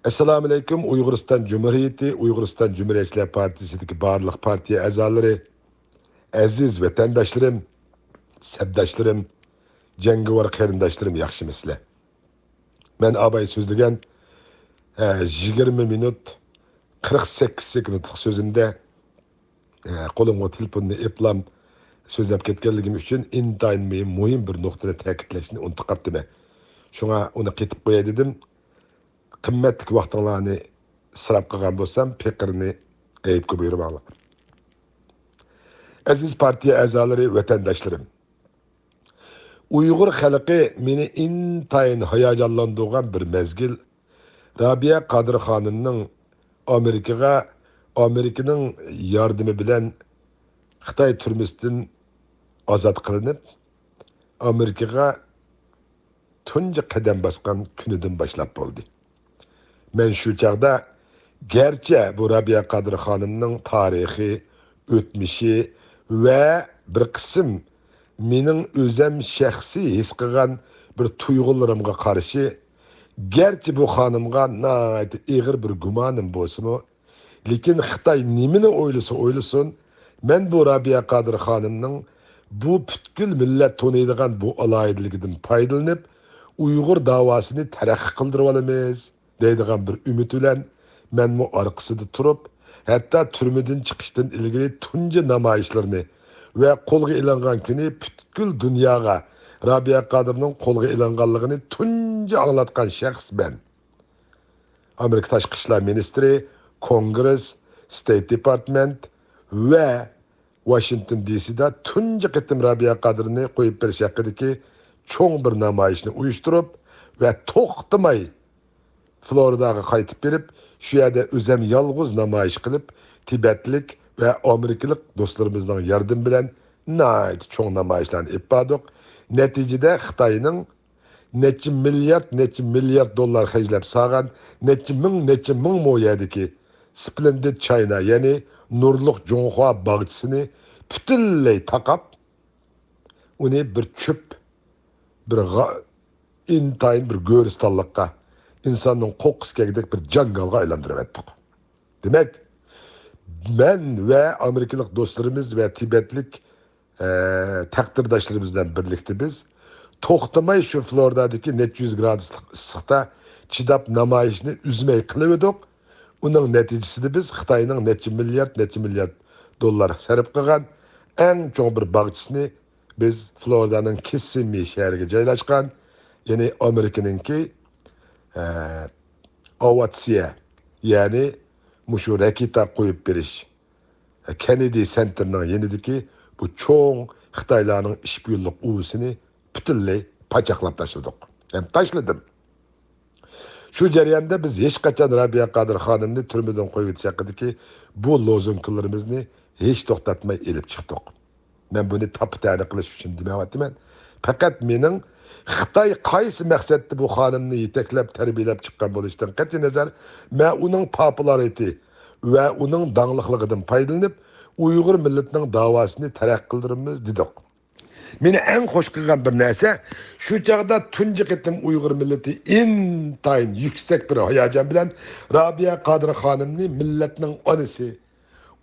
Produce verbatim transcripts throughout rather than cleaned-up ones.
ئەسسالامۇئەلەيكۇم، ئۇيغۇرىستان جۇمھۇرىيىتى، ئۇيغۇرىستان جۇمھۇرىيەتچىلەر پارتىيىسىدىكى بارلىق پارتىيە ئەزالىرى، ئەزىز ۋەتەنداشلىرىم، سەپداشلىرىم، جەڭگىۋار قېرىنداشلىرىم، ياخشىمۇسىلەر؟ مەن ئاباي سۆزلىگەن، ئە، يىگىرمە مىنۇت، قىرىق سەككىز سېكۇنتلۇق سۆزۈمدە، ئە، قولۇمغا تېلېفوننى ئېپلام سۆزلەپ كەتكەنلىكىم ئۈچۈن ئىنتايىن مۇھىم، مۇھىم بىر نۇقتىنى تەكىتلەشنى ئۇنتۇپ قاپتىمەن. شۇڭا ئۇنى قېتىپ قوياي دېدىم. قىممەتلىك ۋاقتىڭلارنى ئىسراپ قىلغان بولسام، پېقىرنى ئەيىبكە بۇيرۇماڭلار. ئەزىز پارتىيە ئەزالىرى، ۋەتەنداشلىرىم! ئۇيغۇر خەلقى مېنى ئىنتايىن ھاياجانلاندۇرغان بىر مەزگىل، رابىيە قادىر خانىمنىڭ ئامېرىكىغا، ئامېرىكىنىڭ ياردىمى بىلەن خىتاي تۈرمىسىدىن ئازاد قىلىنىپ، ئامېرىكىغا تۇنجى قەدەم باسقان كۈنىدىن باشلاپ بولدى. مەن شۇ چاغدا، گەرچە بۇ رابىيە قادىر خانىمنىڭ تارىخى، ئۆتمۈشى ۋە بىر قىسىم مېنىڭ ئۆزەم شەخسىي ھېس قىلغان بىر تۇيغۇلىرىمغا قارشى، گەرچە بۇ خانىمغا ناھايىتى ئېغىر بىر گۇمانىم بولسىمۇ، لېكىن خىتاي نېمىنى ئويلىسا ئويلىسۇن، مەن بۇ رابىيە قادىر خانىمنىڭ بۇ پۈتكۈل مىللەت تونۇيدىغان بۇ ئالاھىدىلىكىدىن پايدىلىنىپ، ئۇيغۇر داۋاسىنى تەرەققىي قىلدۇرۇۋالىمىز دەيدىغان بىر ئۈمىد بىلەن مەنمۇ ئارقىسىدا تۇرۇپ، ھەتتا تۈرمىدىن چىقىشتىن ئىلگىرى تۇنجى نامايىشلىرىنى ۋە قولغا ئېلىنغان كۈنى پۈتكۈل دۇنياغا رابىيە قادىرنىڭ قولغا ئېلىنغانلىقىنى تۇنجى ئاڭلاتقان شەخس مەن. ئامېرىكا تاشقى ئىشلار مىنىستىرى، كونگرېس، ستېيت دېپارتمېنت ۋە ۋاشىنگتون دى سىدا تۇنجى قېتىم رابىيە قادىرنى قويۇپ بېرىش ھەققىدىكى چوڭ بىر نامايىشنى ئۇيۇشتۇرۇپ ۋە توختىماي فلورىداغا قايتىپ بېرىپ، شۇ يەردە ئۆزەم يالغۇز نامايىش قىلىپ، تىبەتلىك ۋە ئامېرىكىلىق دوستلىرىمىزنىڭ ياردىمى بىلەن ناھايىتى چوڭ نامايىشلارنى ئېلىپ باردۇق. نەتىجىدە خىتاينىڭ نەچچە مىليارد، نەچچە مىليارد دوللار خەجلەپ سالغان، نەچچە مىڭ، نەچچە مىڭ مو يەردىكى سپلېندىد چاينا، يەنى نۇرلۇق جۇڭخۇا باغچىسىنى پۈتۈنلەي تاقاپ، ئۇنى بىر چۆپ، بىر غا-، ئىنتايىن بىر گۆرىستانلىققا، ئىنساننىڭ قورققۇسى كەلگۈدەك بىر جاڭگالغا ئايلاندۇرۇۋەتتۇق. دېمەك، مەن ۋە ئامېرىكىلىق دوستلىرىمىز ۋە تىبەتلىك، ئە، تەقدىرداشلىرىمىز بىلەن بىرلىكتە بىز توختىماي شۇ فلورىدادىكى نەچچە يۈز گرادۇسلۇق ئىسسىقتا چىداپ نامايىشنى ئۈزمەي قىلىۋىدۇق. ئۇنىڭ نەتىجىسىدە بىز خىتاينىڭ نەچچە مىليارد، نەچچە مىليارد دوللار سەرپ قىلغان ئەڭ چوڭ بىر باغچىسىنى بىز فلورىدانىڭ كىسسىممى شەھىرىگە جايلاشقان، يەنى ئامېرىكىنىڭكى، ئە، ئاۋىئاتسىيە، يەنى مۇشۇ راكېتا قويۇپ بېرىش، ئە، كېننېدى سېنتىرىنىڭ يېنىدىكى بۇ چوڭ خىتايلارنىڭ ئىشپىيونلۇق ئۇۋىسىنى پۈتۈنلەي پاچاقلاپ تاشلىدۇق. ھەم تاشلىدىم. شۇ جەرياندا بىز ھېچقاچان رابىيە قادىر خانىمنى تۈرمىدىن قويۇۋېتىش ھەققىدىكى بۇ لوزۇنكىلىرىمىزنى ھېچ توختاتماي ئېلىپ چىقتۇق. مەن بۇنى تاپا-تەنە قىلىش ئۈچۈن دېمەيۋاتىمەن. پەقەت مېنىڭ خىتاي قايسى مەقسەتتە بۇ خانىمنى يېتەكلەپ، تەربىيەلەپ چىققان بولۇشىدىن قەتئىينەزەر، مەن ئۇنىڭ پاپۇلارىتى ۋە ئۇنىڭ داڭلىقلىقىدىن پايدىلىنىپ، ئۇيغۇر مىللىتىنىڭ داۋاسىنى تەرەققىي قىلدۇرىمىز دېدۇق. مېنى ئەڭ خوش قىلغان بىر نەرسە، شۇ چاغدا تۇنجى قېتىم ئۇيغۇر مىللىتى ئىنتايىن يۈكسەك بىر ھاياجان بىلەن رابىيە قادىر خانىمنى مىللەتنىڭ ئانىسى،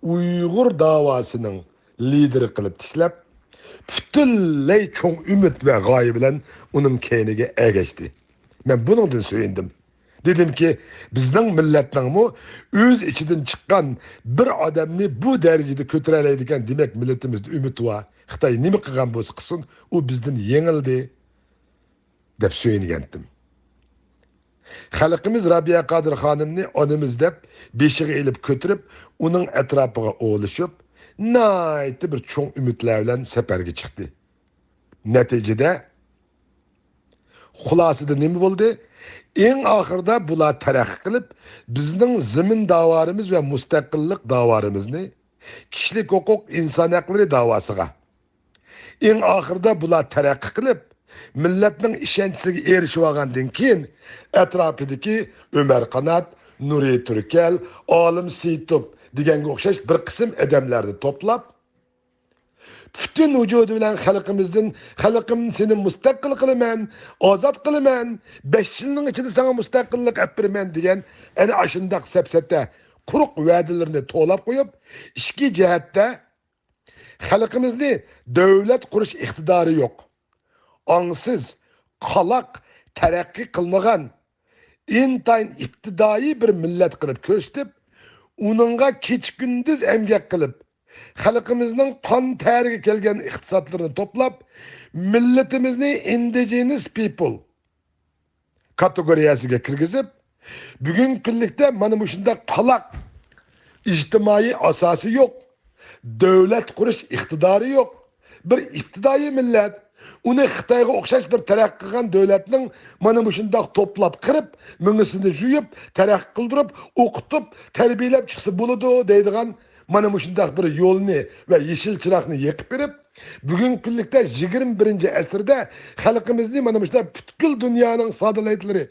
ئۇيغۇر داۋاسىنىڭ لىدىرى قىلىپ تىكلەپ، پۈتۈنلەي چوڭ ئۈمىد ۋە غايە بىلەن ئۇنىڭ كەينىگە ئەگەشتى. مەن بۇنىڭدىن سۆيۈندۈم. دېدىمكى، بىزنىڭ مىللەتنىڭمۇ ئۆز ئىچىدىن چىققان بىر ئادەمنى بۇ دەرىجىدە كۆتۈرەلەيدىكەن، دېمەك، مىللىتىمىزدە ئۈمىد بار. خىتاي نېمە قىلغان بولسا قىلسۇن، ئۇ بىزدىن يېڭىلدى، دەپ سۆيۈنگەنتىم. خەلقىمىز رابىيە قادىر خانىمنى ئانىمىز دەپ بېشىغا ئېلىپ كۆتۈرۈپ، ئۇنىڭ ئەتراپىغا ئولىشىپ، ناھايىتى بىر چوڭ ئۈمىدلەر بىلەن سەپەرگە چىقتى. نەتىجىدە، خۇلاسىدە نېمە بولدى؟ ئەڭ ئاخىرىدا بۇلار تەرەققىي قىلىپ، بىزنىڭ زېمىن داۋارىمىز ۋە مۇستەقىللىق داۋارىمىزنى كىشىلىك ھوقۇق، ئىنسان ھەقلىرى داۋاسىغا، ئەڭ ئاخىرىدا بۇلار تەرەققىي قىلىپ، مىللەتنىڭ ئىشەنچىسىگە ئېرىشىۋالغاندىن كېيىن، ئەتراپىدىكى ئۆمەر قانات، نۇرى تۈركەل، ئالىم سېيىتوف دېگەنگە ئوخشاش بىر قىسىم ئادەملەرنى توپلاپ، پۈتۈن ۋۇجۇدى بىلەن خەلقىمىزدىن، «خەلقىم، سېنى مۇستەقىل قىلىمەن، ئازاد قىلىمەن، بەش يىلنىڭ ئىچىدە ساڭا مۇستەقىللىق ئەپ بېرىمەن» دېگەن ئەنە ئاشۇنداق سەپسەتە، قۇرۇق ۋەدىلىرىنى توۋلاپ قويۇپ، ئىچكى جەھەتتە خەلقىمىزنى دۆلەت قۇرۇش ئىقتىدارى يوق، ئاڭسىز، قالاق، تەرەققىي قىلمىغان، ئىنتايىن ئىپتىدائىي بىر مىللەت قىلىپ كۆرسىتىپ، ئۇنىڭغا كېچە-كۈندۈز ئەمگەك قىلىپ، خەلقىمىزنىڭ قان تەرىگە كەلگەن ئىقتىسادلىرىنى توپلاپ، مىللىتىمىزنى indigenous people كاتېگورىيەسىگە كىرگۈزۈپ، بۈگۈنكى كۈنلۈكتە مانا مۇشۇنداق قالاق، ئىجتىمائىي ئاساسى يوق، دۆلەت قۇرۇش ئىقتىدارى يوق، بىر ئىپتىدائىي مىللەت، ئۇنى خىتايغا ئوخشاش بىر تەرەققىي قىلغان دۆلەتنىڭ مانا مۇشۇنداق توپلاپ قىرىپ، مېڭىسىنى جۇيۇپ، تەرەققىي قىلدۇرۇپ، ئوقۇتۇپ، تەربىيەلەپ چىقسا بولىدۇ دەيدىغان مانا مۇشۇنداق بىر يولنى ۋە يېشىل چىراغنى يېقىپ بېرىپ، بۈگۈنكى كۈنلۈكتە يىگىرمە بىرىنچى ئەسىردە خەلقىمىزنى مانا مۇشۇنداق پۈتكۈل دۇنيانىڭ ساتېلايتلىرى،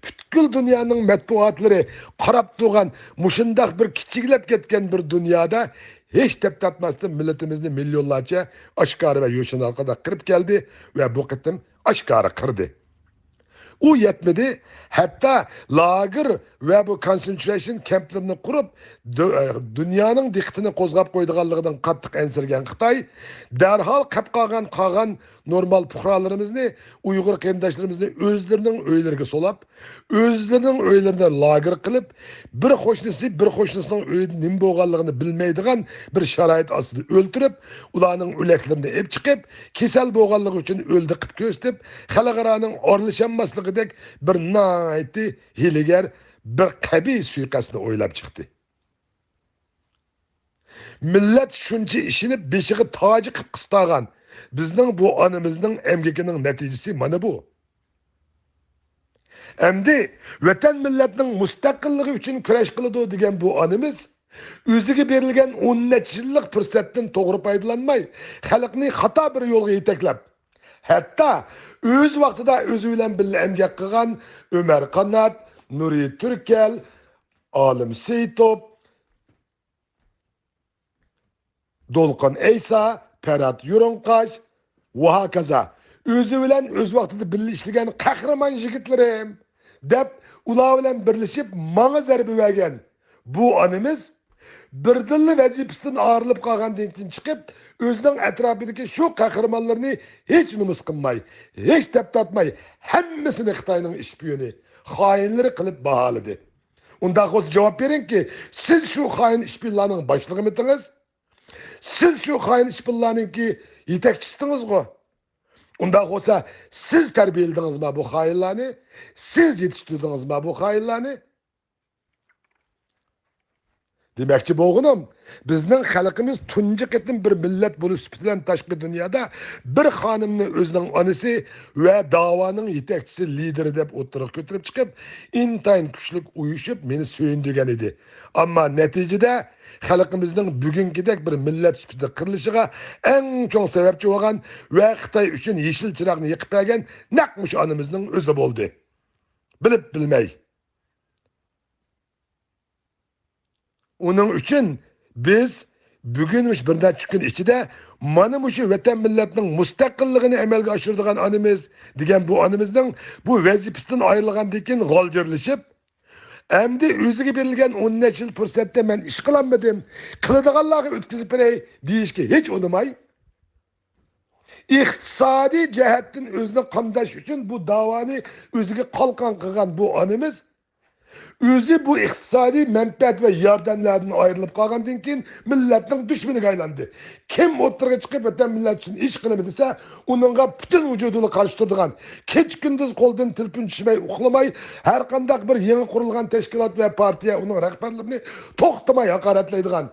پۈتكۈل دۇنيانىڭ مەتبۇئاتلىرى قاراپ تۇرغان مۇشۇنداق بىر كىچىكلەپ كەتكەن بىر دۇنيادا ھېچ تەپ تارتماستىن مىللىتىمىزنى مىليونلارچە ئاشكارا ۋە يوشۇرۇن ئارقىدا قىرىپ كەلدى ۋە بۇ قېتىم ئاشكارا قىردى. ئۇ يەتمىدى، ھەتتا لاگېر ۋە بۇ كونسېنترېيشن كەمپلىرىنى قۇرۇپ، دۇ-، ئە، دۇنيانىڭ دىققىتىنى قوزغاپ قويىدىغانلىقىدىن قاتتىق ئەنسىرىگەن خىتاي دەرھال قېپ قالغان، قالغان نورمال پۇقرالىرىمىزنى، ئۇيغۇر قېرىنداشلىرىمىزنى ئۆزلىرىنىڭ ئۆيلىرىگە سولاپ، ئۆزلىرىنىڭ ئۆيلىرىنى لاگېر قىلىپ، بىر قوشنىسى بىر قوشنىسىنىڭ ئۆيىدە نېمە بولغانلىقىنى بىلمەيدىغان بىر شارائىت ئاستىدا ئۆلتۈرۈپ، ئۇلارنىڭ ئۆلەكلىرىنى ئېلىپ چىقىپ، كېسەل بولغانلىقى ئۈچۈن ئۆلدى قىلىپ كۆرسىتىپ، خەلقئارانىڭ ئارىلىشالماسلىقىدەك بىر ناھايىتى ھىيلىگەر، بىر قەبىھ سۇيىقەستنى ئويلاپ چىقتى. مىللەت شۇنچە ئىشىنىپ، بېشىغا تاجى قىپ قىستاغان بىزنىڭ بۇ ئانىمىزنىڭ ئەمگىكىنىڭ نەتىجىسى مانا بۇ. ئەمدى ۋەتەن مىللەتنىڭ مۇستەقىللىقى ئۈچۈن كۈرەش قىلىدۇ دېگەن بۇ ئانىمىز ئۆزىگە بېرىلگەن ئون نەچچە يىللىق پۇرسەتتىن توغرا پايدىلانماي، خەلقنى خاتا بىر يولغا يېتەكلەپ، ھەتتا ئۆز ۋاقتىدا ئۆزى بىلەن بىللە ئەمگەك قىلغان ئۆمەر قانات، نۇرى تۈركەل، ئالىم سېيىتوپ، دولقۇن ئەيسا، پەرھات يۇرۇڭقاش ۋە ھاكازا ئۆزى بىلەن ئۆز ۋاقتىدا بىللە ئىشلىگەن قەھرىمان يىگىتلىرىم دەپ، ئۇلار بىلەن بىرلىشىپ ماڭا زەربە بەرگەن بۇ ئانىمىز بىردىنلا ۋەزىپىسىدىن ئايرىلىپ قالغاندىن كېيىن چىقىپ، ئۆزىنىڭ ئەتراپىدىكى شۇ قەھرىمانلىرىنى ھېچ نومۇس قىلماي، ھېچ تەپ تارتماي، ھەممىسىنى خىتاينىڭ ئىشپىيونى، خائىنلىرى قىلىپ باھالىدى. ئۇنداق بولسا جاۋاب بېرىڭكى، سىز شۇ خائىن ئىشپىيونلارنىڭ باشلىقىمىتىڭىز؟ سىز شۇ خائىن ئىشپىيونلارنىڭكى يېتەكچىسىدىڭىزغۇ؟ ئۇنداق بولسا، سىز تەربىيەلىدىڭىزما بۇ خائىنلارنى؟ سىز يېتىشتۈردىڭىزما بۇ خائىنلارنى؟ دېمەكچى بولغىنىم، بىزنىڭ خەلقىمىز تۇنجى قېتىم بىر مىللەت بولۇش سۈپىتى بىلەن تاشقى دۇنيادا بىر خانىمنى ئۆزىنىڭ ئانىسى ۋە داۋانىڭ يېتەكچىسى، لىدىرى دەپ ئوتتۇرىغا كۆتۈرۈپ چىقىپ، ئىنتايىن كۈچلۈك ئۇيۇشۇپ، مېنى سۆيۈندۈرگەن ئىدى. ئەمما نەتىجىدە خەلقىمىزنىڭ بۈگۈنكىدەك بىر مىللەت سۈپىتىدە قىرىلىشىغا ئەڭ چوڭ سەۋەبچى بولغان ۋە خىتاي ئۈچۈن يېشىل چىراغنى يېقىپ بەرگەن نەق مۇشۇ ئانىمىزنىڭ ئۆزى بولدى. بىلىپ بىلمەي. ئۇنىڭ ئۈچۈن بىز بۈگۈن مۇشۇ بىر نەچچە كۈن ئىچىدە مانا مۇشۇ ۋەتەن مىللەتنىڭ مۇستەقىللىقىنى ئەمەلگە ئاشۇرىدىغان ئانىمىز دېگەن بۇ ئانىمىزنىڭ بۇ ۋەزىپىسىدىن ئايرىلغاندىن كېيىن غالجىرلىشىپ، ئەمدى ئۆزىگە بېرىلگەن ئون نەچچە يىل پۇرسەتتە مەن ئىش قىلالمىدىم، قىلىدىغانلارغا ئۆتكۈزۈپ بېرەي دېيىشكە ھېچ ئۇنىماي، ئىقتىسادىي جەھەتتىن ئۆزىنى قامداش ئۈچۈن بۇ داۋانى ئۆزىگە قالقان قىلغان بۇ ئانىمىز ئۆزى بۇ ئىقتىسادىي مەنپەئەت ۋە ياردەملەردىن ئايرىلىپ قالغاندىن كېيىن مىللەتنىڭ دۈشمىنىگە ئايلاندى. كىم ئوتتۇرىغا چىقىپ ۋەتەن مىللەت ئۈچۈن ئىش قىلىمەن دېسە، ئۇنىڭغا پۈتۈن ۋۇجۇدى بىلەن قارشى تۇرىدىغان، كېچە-كۈندۈز قولىدىن تېلېفون چۈشمەي ئۇخلىماي، ھەرقانداق بىر يېڭى قۇرۇلغان تەشكىلات ۋە پارتىيە ئۇنىڭ رەھبەرلىرىنى توختىماي ھاقارەتلەيدىغان،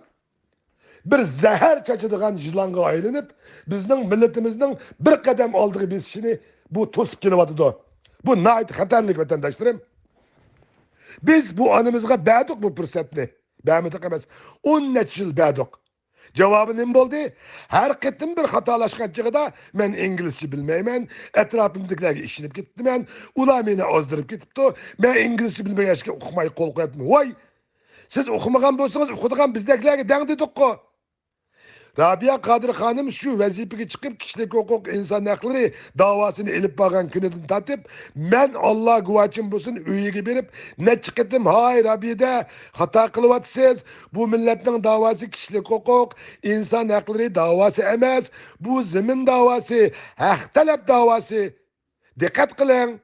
بىر زەھەر چاچىدىغان يىلانغا ئايلىنىپ، بىزنىڭ مىللىتىمىزنىڭ بىر قەدەم ئالدىغا بېسىشىنى بۇ توسۇپ كېلىۋاتىدۇ. بۇ ناھايىتى خەتەرلىك، ۋەتەنداشلىرىم. بىز بۇ ئانىمىزغا بەردۇق بۇ پۇرسەتنى. بەرمىدۇق ئەمەس. ئون نەچچە يىل بەردۇق. جاۋابى نېمە بولدى؟ ھەر قېتىم بىر خاتالاشقان چېغىدا، مەن ئىنگلىزچە بىلمەيمەن، ئەتراپىمدىكىلەرگە ئىشىنىپ كېتىپتىمەن، ئۇلار مېنى ئازدۇرۇپ كېتىپتۇ، مەن ئىنگلىزچە بىلمىگەچكە ئۇقماي قول قويۇپتىمەن. ۋاي، سىز ئۇقمىغان بولسىڭىز، ئۇقىدىغان بىزدەكلەرگە دەڭ دېدۇققۇ. رابىيە قادىر خانىم شۇ ۋەزىپىگە چىقىپ، كىشىلىك ھوقۇق، ئىنسان ھەقلىرى داۋاسىنى ئېلىپ بارغان كۈنىدىن تارتىپ، مەن، ئاللا گۇۋاچىم بولسۇن، ئۆيىگە بېرىپ، نەچچە قېتىم، «ھاي، رابىيە، خاتا قىلىۋاتىسىز. بۇ مىللەتنىڭ داۋاسى كىشىلىك ھوقۇق، ئىنسان ھەقلىرى داۋاسى ئەمەس. بۇ زېمىن داۋاسى، ھەق تەلەپ داۋاسى. دىققەت قىلىڭ.»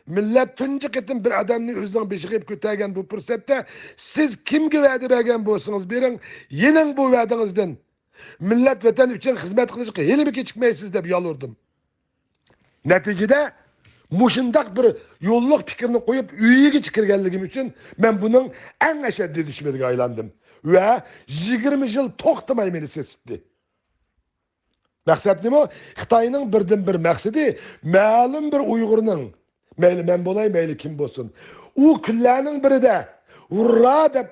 مىللەت تۇنجى قېتىم بىر ئادەمنى ئۆزىنىڭ بېشىغا ئېلىپ كۆتەرگەن بۇ پۇرسەتتە، سىز كىمگە ۋەدە بەرگەن بولسىڭىز بېرىڭ، يېنىڭ بۇ ۋەدىڭىزدىن. مىللەت، ۋەتەن ئۈچۈن خىزمەت قىلىشقا ھېلىمۇ كېچىكمەيسىز دەپ يالۋۇردۇم. نەتىجىدە مۇشۇنداق بىر يوللۇق پىكىرنى قويۇپ، ئۆيىگىچە كىرگەنلىكىم ئۈچۈن مەن بۇنىڭ ئەڭ ئەشەددىي دۈشمىنىگە ئايلاندىم ۋە يىگىرمە يىل توختىماي مېنى سېسىتتى. مەقسەت نېمە؟ خىتاينىڭ بىردىنبىر مەقسىتى، مەلۇم بىر ئۇيغۇرنىڭ، مەيلى مەن بولاي، مەيلى كىم بولسۇن، ئۇ كۈنلەرنىڭ بىرىدە «ھۇررا» دەپ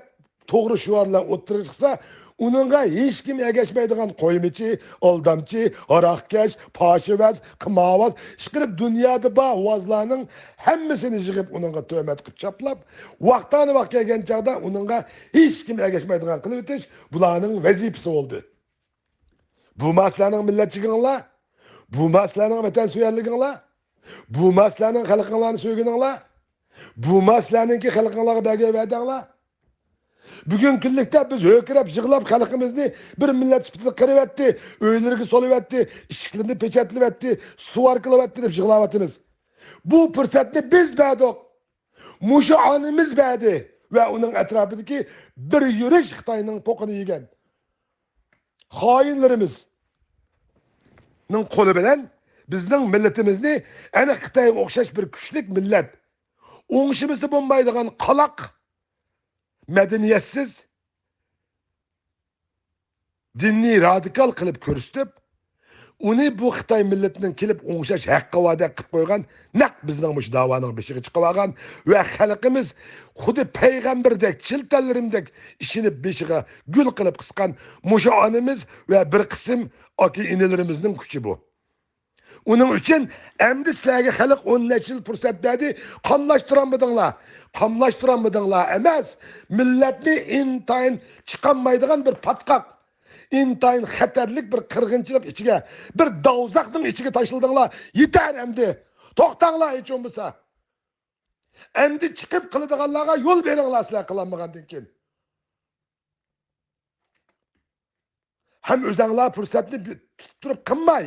توغرا شوئارلار ئوتتۇرىغا چىقسا، ئۇنىڭغا ھېچكىم ئەگەشمەيدىغان قويمىچى، ئالدامچى، ھاراقكەش، پاشىۋاز، قىمارۋاز، ئىشقىلىپ دۇنيادا بار ۋازلارنىڭ ھەممىسىنى يىغىپ ئۇنىڭغا تۆھمەت قىلىپ چاپلاپ، ۋاقتانى ۋاق كەلگەن چاغدا ئۇنىڭغا ھېچكىم ئەگەشمەيدىغان قىلىۋېتىش بۇلارنىڭ ۋەزىپىسى بولدى. بۇما سىلەرنىڭ مىللەتچىلىكىڭلار، بۇما سىلەرنىڭ ۋەتەنسۆيەرلىكىڭلار، بۇما سىلەرنىڭ خەلقىڭلارنى سۆيگىنىڭلار، بۇما سىلەرنىڭكى خەلقىڭلارغا بەرگەن ۋەدەڭلار. بۈگۈنكى كۈنلۈكتە بىز ھۆركىرەپ، يىغلاپ، خەلقىمىزنى بىر مىللەت سۈپىتىدە قىرىۋەتتى، ئۆيلىرىگە سولىۋەتتى، ئىشىكلىرىنى پېچەتلىۋەتتى، سۇ ئارقىلىۋەتتى دەپ يىغلاۋاتىمىز. بۇ پۇرسەتنى بىز بەردۇق. مۇشۇ ئانىمىز بەردى ۋە ئۇنىڭ ئەتراپىدىكى بىر يۈرۈش خىتاينىڭ پوقىنى يېگەن خائىنلىرىمىزنىڭ قولى بىلەن بىزنىڭ مىللىتىمىزنى ئەنە خىتايغا ئوخشاش بىر كۈچلۈك مىللەت، ئوڭشىمىسى بولمايدىغان قالاق، مەدەنىيەتسىز، دىننى رادىكال قىلىپ كۆرسىتىپ، ئۇنى بۇ خىتاي مىللىتىنىڭ كېلىپ ئوڭشاش ھەققى باردەك قىلىپ قويغان نەق بىزنىڭ مۇشۇ داۋانىڭ بېشىغا چىقىۋالغان ۋە خەلقىمىز خۇددى پەيغەمبەردەك، چىلتەنلىرىمدەك ئىشىنىپ بېشىغا گۈل قىلىپ قىسقان مۇشۇ ئانىمىز ۋە بىر قىسىم ئاكا-ئىنىلىرىمىزنىڭ كۈچى بۇ. ئۇنىڭ ئۈچۈن ئەمدى سىلەرگە خەلق ئون نەچچە يىل پۇرسەت بەردى، قاملاشتۇرالمىدىڭلار. قاملاشتۇرالمىدىڭلار ئەمەس، مىللەتنى ئىنتايىن چىقالمايدىغان بىر پاتقاق، ئىنتايىن خەتەرلىك بىر قىرغىنچىلىق ئىچىگە، بىر دوزاخنىڭ ئىچىگە تاشلىدىڭلار. يېتەر ئەمدى. توختاڭلار ھېچ بولمىسا. ئەمدى چىقىپ قىلىدىغانلارغا يول بېرىڭلار سىلەر قىلالمىغاندىن كېيىن. ھەم ئۆزەڭلار پۇرسەتنى بى-، تۇتۇپ تۇرۇپ قىلماي،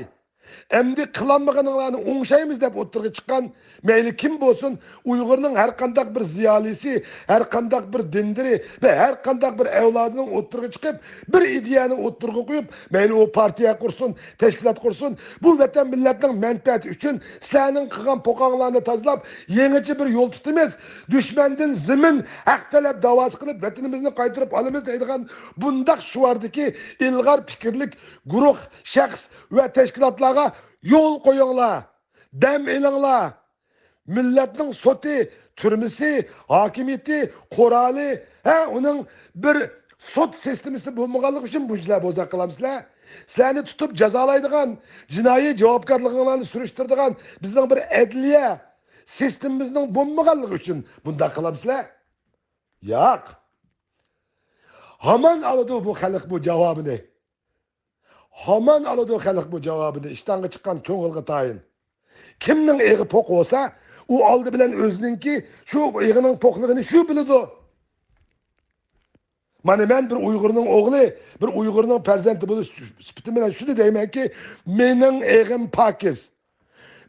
ئەمدى قىلالمىغىنىڭلارنى ئوڭشايمىز دەپ ئوتتۇرىغا چىققان، مەيلى كىم بولسۇن، ئۇيغۇرنىڭ ھەر قانداق بىر زىيالىيسى، ھەر قانداق بىر دىندىرى ۋە ھەر قانداق بىر ئەۋلادىنىڭ ئوتتۇرىغا چىقىپ، بىر ئىدىيەنى ئوتتۇرىغا قويۇپ، مەيلى ئۇ پارتىيە قۇرسۇن، تەشكىلات قۇرسۇن، بۇ ۋەتەن مىللەتنىڭ مەنپەئەتى ئۈچۈن سىلەرنىڭ قىلغان پوقاڭلارنى تازىلاپ، يېڭىچە بىر يول تۇتىمىز، دۈشمەندىن زېمىن، ھەق تەلەپ داۋاسى قىلىپ، ۋەتىنىمىزنى قايتۇرۇپ ئالىمىز دەيدىغان بۇنداق شوئاردىكى ئىلغار پىكىرلىك گۇرۇھ، شەخس ۋە تەشكىلاتلارغا يول قويۇڭلار، دەم ئېلىڭلار. مىللەتنىڭ سوتى، تۈرمىسى، ھاكىمىيىتى، قورالى، ھە، ئۇنىڭ بىر سوت سىستېمىسى بولمىغانلىقى ئۈچۈن بۇنچىلار بوزەك قىلامسىلەر؟ سىلەرنى تۇتۇپ جازالايدىغان، جىنايى جاۋابكارلىقىڭلارنى سۈرۈشتۈرىدىغان بىزنىڭ بىر ئەدلىيە سىستېمىمىزنىڭ بولمىغانلىقى ئۈچۈن بۇنداق قىلامسىلەر؟ ياق. ھامان ئالىدۇ بۇ خەلق بۇ جاۋابىنى. ھامان ئالىدۇ خەلق بۇ جاۋابىنى. ئىشتانغا چىققان كۆڭۈلگە تايىن. كىمنىڭ ئېغى پوق بولسا، ئۇ ئالدى بىلەن ئۆزىنىڭكى شۇ ئېغىنىڭ پوقلۇقىنى شۇ بىلىدۇ. مانا مەن بىر ئۇيغۇرنىڭ ئوغلى، بىر ئۇيغۇرنىڭ پەرزەنتى بولۇش سۈپىتىم بىلەن شۇنى دەيمەنكى، مېنىڭ ئېغىم پاكىز.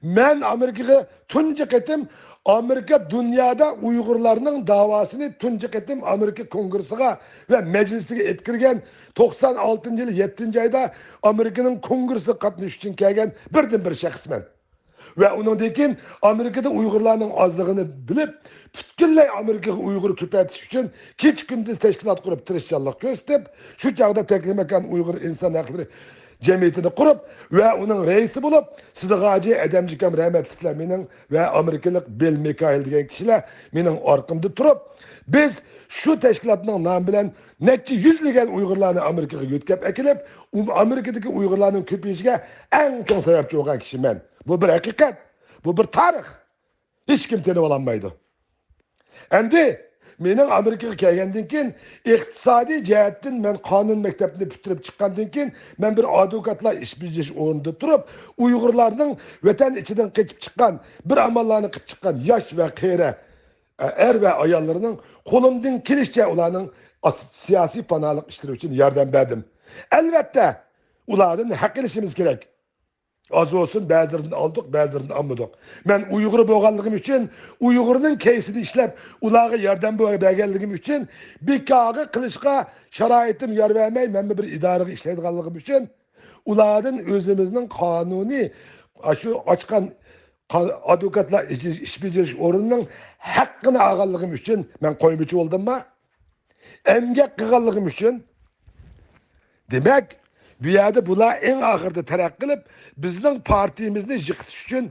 مەن ئامېرىكىغا تۇنجى قېتىم، ئامېرىكا دۇنيادا ئۇيغۇرلارنىڭ داۋاسىنى تۇنجى قېتىم ئامېرىكا كونگرېسسىغا ۋە مەجلىسىگە ئېلىپ كىرگەن، توقسان ئالتىنچى يىلى يەتتىنچى ئايدا ئامېرىكىنىڭ كونگرېسسىغا قاتنىشىش ئۈچۈن كەلگەن بىردىنبىر شەخسمەن. ۋە ئۇنىڭدىن كېيىن ئامېرىكىدا ئۇيغۇرلارنىڭ ئازلىقىنى بىلىپ، پۈتكۈنلەي ئامېرىكىغا ئۇيغۇر كۆپەيتىش ئۈچۈن كېچە-كۈندۈز تەشكىلات قۇرۇپ، تىرىشچانلىق كۆرسىتىپ، شۇ چاغدا تەكلىماكان ئۇيغۇر ئىنسان ھەقلىرى جەمئىيىتىنى قۇرۇپ ۋە ئۇنىڭ رەئىسى بولۇپ، سىدىق ھاجى، ئەدەم جۇكام رەھمەتلىكلەر مېنىڭ ۋە ئامېرىكىلىق بىل مىكائېل دېگەن كىشىلەر مېنىڭ ئارقامدا تۇرۇپ، بىز شۇ تەشكىلاتنىڭ نامى بىلەن نەچچە يۈزلىگەن ئۇيغۇرلارنى ئامېرىكىغا يۆتكەپ ئەكېلىپ، ئۇ ئامېرىكىدىكى ئۇيغۇرلارنىڭ كۆپىيىشىگە ئەڭ چوڭ سەۋەبچى بولغان كىشى مەن. بۇ بىر ھەقىقەت، بۇ بىر تارىخ. ھېچكىم تېنىۋالالمايدۇ. ئەمدى مېنىڭ ئامېرىكىغا كەلگەندىن كېيىن، ئىقتىسادىي جەھەتتىن مەن قانۇن مەكتەپنى پۈتتۈرۈپ چىققاندىن كېيىن، مەن بىر ئادۋوكاتلار ئىش بېجىرىش ئورنىدا تۇرۇپ، ئۇيغۇرلارنىڭ ۋەتەن ئىچىدىن قېچىپ چىققان، بىر ئاماللارنى قىلىپ چىققان ياش ۋە قېرى، ئەر ۋە ئاياللىرىنىڭ قولۇمدىن كېلىشىچە ئۇلارنىڭ ئاس-، سىياسىي پاناھلىق ئىشلىرى ئۈچۈن ياردەم بەردىم. ئەلۋەتتە، ئۇلاردىن ھەق ئېلىشىمىز كېرەك. ئاز بولسۇن، بەزىلىرىدىن ئالدۇق، بەزىلىرىدىن ئالمىدۇق. مەن ئۇيغۇر بولغانلىقىم ئۈچۈن، ئۇيغۇرنىڭ كەيسىنى ئىشلەپ، ئۇلارغا ياردەم بەرگەنلىكىم ئۈچۈن، بىكارغا قىلىشقا شارائىتىم يار بەرمەي، مەنمۇ بىر ئىدارىگە ئىشلەيدىغانلىقىم ئۈچۈن، ئۇلاردىن ئۆزىمىزنىڭ قانۇنىي، ئاشۇ ئاچقان قا-، ئادۋوكاتلار ئىش، ئىش بېجىرىش ئورنىنىڭ ھەققىنى ئالغانلىقىم ئۈچۈن مەن قويمىچى بولدۇممۇ؟ ئەمگەك قىلغانلىقىم ئۈچۈن. دېمەك، بۇ يەردە بۇلار ئەڭ ئاخىرىدا تەرەققىي قىلىپ، بىزنىڭ پارتىيىمىزنى يىقىتىش ئۈچۈن،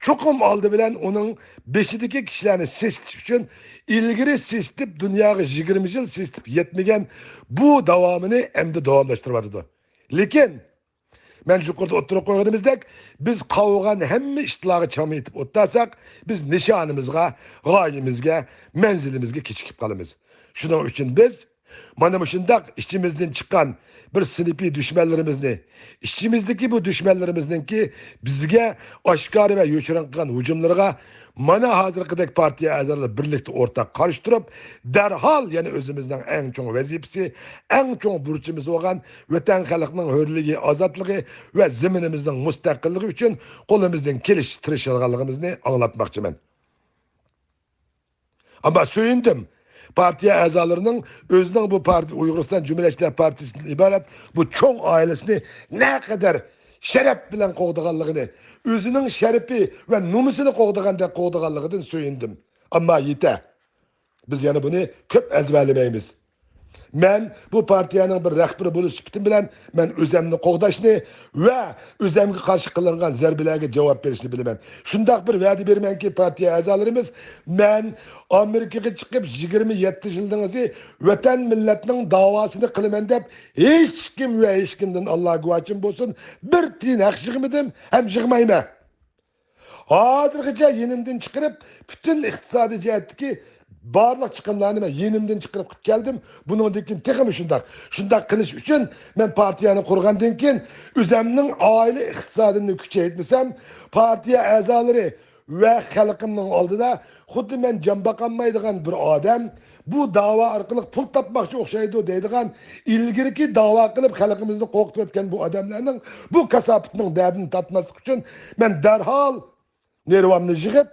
چوقۇم ئالدى بىلەن ئۇنىڭ بېشىدىكى كىشىلەرنى سېسىتىش ئۈچۈن، ئىلگىرى سېسىتىپ، دۇنياغا يىگىرمە يىل سېسىتىپ يەتمىگەن بۇ داۋامىنى ئەمدى داۋاملاشتۇرۇۋاتىدۇ. لېكىن، مەن يۇقىرىدا ئوتتۇرىغا قويغىنىمىزدەك، بىز قاۋىغان ھەممە ئىشلارغا چامىيىتىپ ئولتۇرساق، بىز نىشانىمىزغا، غايىمىزگە، مەنزىلىمىزگە كېچىكىپ قالىمىز. شۇنىڭ ئۈچۈن بىز مانا مۇشۇنداق ئىچىمىزدىن چىققان بىر سىنىپىي دۈشمەنلىرىمىزنى، ئىچىمىزدىكى بۇ دۈشمەنلىرىمىزنىڭكى بىزگە ئاشكارا ۋە يوشۇرۇن قىلغان ھۇجۇملىرىغا مانا ھازىرقىدەك پارتىيە ئەزالىرى بىرلىكتە ئورتاق قارشى تۇرۇپ، دەرھال يەنە ئۆزىمىزنىڭ ئەڭ چوڭ ۋەزىپىسى، ئەڭ چوڭ بۇرچىمىز بولغان ۋەتەن خەلقنىڭ ھۆرلۈكى، ئازادلىقى ۋە زېمىنىمىزنىڭ مۇستەقىللىقى ئۈچۈن قولىمىزدىن كېلىشىچە تىرىشىدىغانلىقىمىزنى ئاڭلاتماقچىمەن. ئەمما سۆيۈندۈم. پارتىيە ئەزالىرىنىڭ ئۆزىنىڭ بۇ پارتىيە، ئۇيغۇرىستان جۇمھۇرىيەتچىلەر پارتىيىسىدىن ئىبارەت بۇ چوڭ ئائىلىسىنى نەقەدەر شەرەپ بىلەن قوغدىغانلىقىنى، ئۆزىنىڭ شەرىپى ۋە نومۇسىنى قوغدىغاندەك قوغدىغانلىقىدىن سۆيۈندۈم. ئەمما يېتە. بىز يەنە بۇنى كۆپ ئەزبەرلىمەيمىز. مەن بۇ پارتىيەنىڭ بىر رەھبىرى بولۇش سۈپىتىم بىلەن مەن ئۆزەمنى قوغداشنى ۋە ئۆزەمگە قارشى قىلىنغان زەربىلەرگە جاۋاب بېرىشنى بىلىمەن. شۇنداق بىر ۋەدە بېرىمەنكى، پارتىيە ئەزالىرىمىز، مەن ئامېرىكىغا چىقىپ يىگىرمە يەتتە يىلدىن ئېزى ۋەتەن مىللەتنىڭ داۋاسىنى قىلىمەن دەپ ھېچكىم ۋە ھېچكىمدىن، ئاللا گۇۋاھچىم بولسۇن، بىر تىيىن ھەق يىغمىدىم ھەم يىغمايمەن. ھازىرغىچە يېنىمدىن چىقىرىپ، پۈتۈن ئىقتىسادىي جەھەتتىكى بارلىق چىقىملارنى مەن يېنىمدىن چىقىرىپ قىلىپ كەلدىم. بۇنىڭدىن كېيىن تېخىمۇ شۇنداق. شۇنداق قىلىش ئۈچۈن مەن پارتىيەنى قۇرغاندىن كېيىن ئۆزەمنىڭ ئائىلە ئىقتىسادىمنى كۈچەيتمىسەم، پارتىيە ئەزالىرى ۋە خەلقىمنىڭ ئالدىدا خۇددى مەن جان باقالمايدىغان بىر ئادەم، بۇ داۋا ئارقىلىق پۇل تاپماقچى ئوخشايدۇ دەيدىغان، ئىلگىرىكى داۋا قىلىپ خەلقىمىزنى قورقۇتۇۋەتكەن بۇ ئادەملەرنىڭ بۇ كاساپىتىنىڭ دەردىنى تارتماسلىق ئۈچۈن مەن دەرھال نېرۋامنى يىغىپ،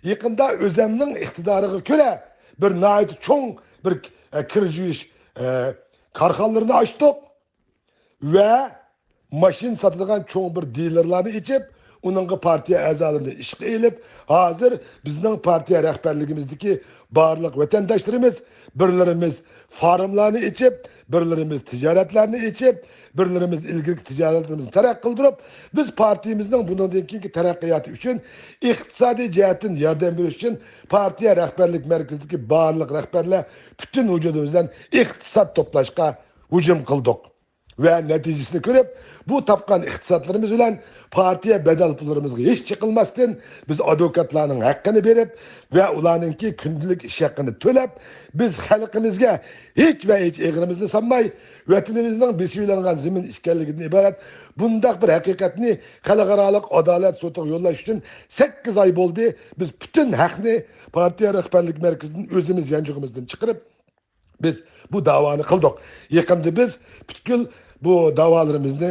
يېقىندا ئۆزەمنىڭ ئىقتىدارىغا كۆرە بىر ناھايىتى چوڭ بىر، ئە، كىر يۇيۇش، ئە، كارخانىلىرىنى ئاچتۇق ۋە ماشىنا ساتىدىغان چوڭ بىر دىلېرلارنى ئېچىپ، ئۇنىڭغا پارتىيە ئەزالىرىنى ئىشقا ئېلىپ، ھازىر بىزنىڭ پارتىيە رەھبەرلىكىمىزدىكى بارلىق ۋەتەنداشلىرىمىز، بىرلىرىمىز فارملارنى ئېچىپ، بىرلىرىمىز تىجارەتلەرنى ئېچىپ، بىرلىرىمىز ئىلگىرىكى تىجارەتلىرىمىزنى تەرەققىي قىلدۇرۇپ، بىز پارتىيىمىزنىڭ بۇنىڭدىن كېيىنكى تەرەققىياتى ئۈچۈن ئىقتىسادىي جەھەتتىن ياردەم بېرىش ئۈچۈن پارتىيە رەھبەرلىك مەركىزىدىكى بارلىق رەھبەرلەر پۈتۈن ۋۇجۇدىمىز بىلەن ئىقتىساد توپلاشقا ھۇجۇم قىلدۇق. ۋە نەتىجىسىنى كۆرۈپ، بۇ تاپقان ئىقتىسادلىرىمىز بىلەن پارتىيە بەدەل پۇللىرىمىزغا ھېچ چېقىلماستىن، بىز ئادۋوكاتلارنىڭ ھەققىنى بېرىپ ۋە ئۇلارنىڭكى كۈندىلىك ئىش ھەققىنى تۆلەپ، بىز خەلقىمىزگە ھېچ ۋە ھېچ ئېغىرىمىزنى سالماي، ۋەتىنىمىزنىڭ بېسىۋېلىنغان زېمىن ئىكەنلىكىدىن ئىبارەت بۇنداق بىر ھەقىقەتنى خەلقئارالىق ئادالەت سوتىغا يوللاش ئۈچۈن سەككىز ئاي بولدى. بىز پۈتۈن ھەقنى پارتىيە رەھبەرلىك مەركىزىدىن ئۆزىمىز يانچۇقىمىزدىن چىقىرىپ، بىز بۇ داۋانى قىلدۇق. يېقىندا بىز پۈتكۈل بۇ داۋالىرىمىزنى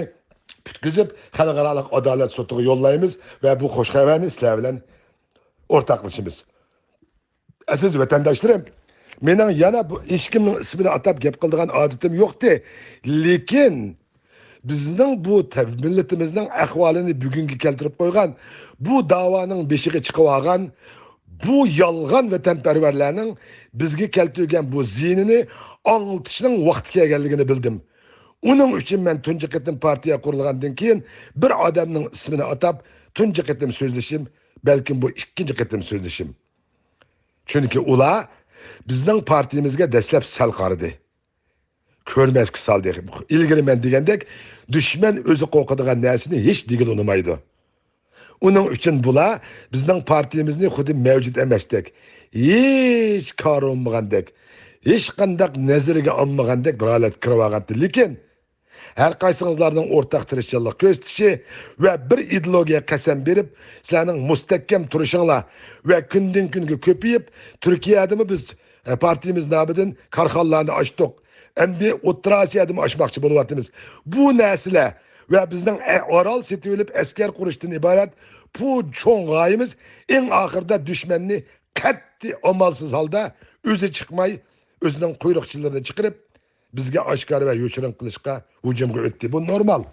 پۈتكۈزۈپ، خەلقئارالىق ئادالەت سوتىغا يوللايمىز ۋە بۇ خۇش خەۋەرنى سىلەر بىلەن ئورتاقلىشىمىز. ئەزىز ۋەتەنداشلىرىم، مېنىڭ يەنە بۇ ھېچكىمنىڭ ئىسمىنى ئاتاپ گەپ قىلىدىغان ئادىتىم يوقتى. لېكىن بىزنىڭ بۇ تە-، مىللىتىمىزنىڭ ئەھۋالىنى بۈگۈنگە كەلتۈرۈپ قويغان، بۇ داۋانىڭ بېشىغا چىقىۋالغان بۇ يالغان ۋەتەنپەرۋەرلەرنىڭ بىزگە كەلتۈرگەن بۇ زىيىنىنى ئاڭلىتىشنىڭ ۋاقتى كەلگەنلىكىنى بىلدىم. ئۇنىڭ ئۈچۈن مەن تۇنجى قېتىم پارتىيە قۇرۇلغاندىن كېيىن بىر ئادەمنىڭ ئىسمىنى ئاتاپ تۇنجى قېتىم سۆزلىشىم، بەلكىم بۇ ئىككىنچى قېتىم سۆزلىشىم. چۈنكى ئۇلار بىزنىڭ پارتىيىمىزگە دەسلەپ سەل قارىدى. كۆرمەسكە سالدى. ئىلگىرى مەن دېگەندەك، دۈشمەن ئۆزى قورقىدىغان نەرسىنى ھېچ دېگىلى ئۇنىمايدۇ. ئۇنىڭ ئۈچۈن بۇلار بىزنىڭ پارتىيىمىزنى خۇددى مەۋجۇت ئەمەستەك، ھېچ كارى بولمىغاندەك، ھېچقانداق نەزىرىگە ئالمىغاندەك بىر ھالەتكە كىرىۋالغانتى. لېكىن ھەر قايسىڭىزلارنىڭ ئورتاق تىرىشچانلىق كۆرسىتىشى ۋە بىر ئىدېئولوگىيەگە قەسەم بېرىپ، سىلەرنىڭ مۇستەھكەم تۇرۇشۇڭلار ۋە كۈندىن-كۈنگە كۆپىيىپ، تۈركىيەدىمۇ بىز، ئە، پارتىيىمىز نامىدىن كارخانىلارنى ئاچتۇق. ئەمدى ئوتتۇرا ئاسىيادىمۇ ئاچماقچى بولۇۋاتىمىز. بۇ نەرسىلەر ۋە بىزنىڭ ئە-، ئارال سېتىۋېلىپ ئەسكەر قۇرۇشتىن ئىبارەت بۇ چوڭ غايىمىز ئەڭ ئاخىرىدا دۈشمەننى قەتئىي ئامالسىز ھالدا ئۆزى چىقماي، ئۆزىنىڭ قۇيرۇقچىلىرىنى چىقىرىپ، بىزگە ئاشكارا ۋە يوشۇرۇن قىلىشقا ھۇجۇمغا ئۆتتى. بۇ نورمال.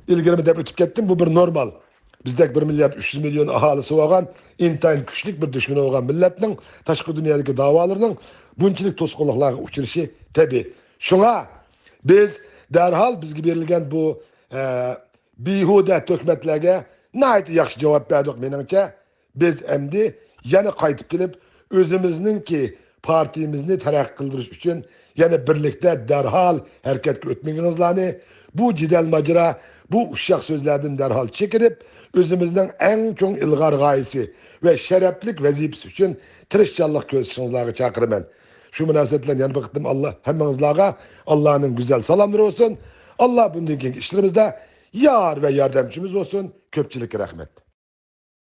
ئىلگىرىمۇ دەپ ئۆتۈپ كەتتىم، بۇ بىر نورمال. بىزدەك بىر مىليارد ئۈچ يۈز مىليون ئاھالىسى بولغان، ئىنتايىن كۈچلۈك بىر دۈشمىنى بولغان مىللەتنىڭ تاشقى دۇنيادىكى داۋالىرىنىڭ بۇنچىلىك توسقۇنلۇقلارغا ئۇچرىشى تەبىئىي. شۇڭا بىز دەرھال بىزگە بېرىلگەن بۇ، ئە، بىھۇدە تۆھمەتلەرگە ناھايىتى ياخشى جاۋاب بەردۇق، مېنىڭچە. بىز ئەمدى يەنە قايتىپ كېلىپ، ئۆزىمىزنىڭكى پارتىيىمىزنى تەرەققىي قىلدۇرۇش ئۈچۈن يەنە بىرلىكتە دەرھال ھەرىكەتكە ئۆتمىگىنىڭىزلارنى، بۇ جېدەل ماجىرا، بۇ ئۇششاق سۆزلەردىن دەرھال چېكىنىپ، ئۆزىمىزنىڭ ئەڭ چوڭ ئىلغار غايىسى ۋە شەرەپلىك ۋەزىپىسى ئۈچۈن تىرىشچانلىق كۆرسىتىشىڭىزلارغا چاقىرىمەن. شۇ مۇناسىۋەت بىلەن يەنە بىر قېتىم ئاللا ھەممىڭىزلارغا ئاللانىڭ گۈزەل سالاملىرى بولسۇن. ئاللا بۇندىن كېيىنكى ئىشلىرىمىزدا يار ۋە ياردەمچىمىز بولسۇن. كۆپچىلىككە رەھمەت.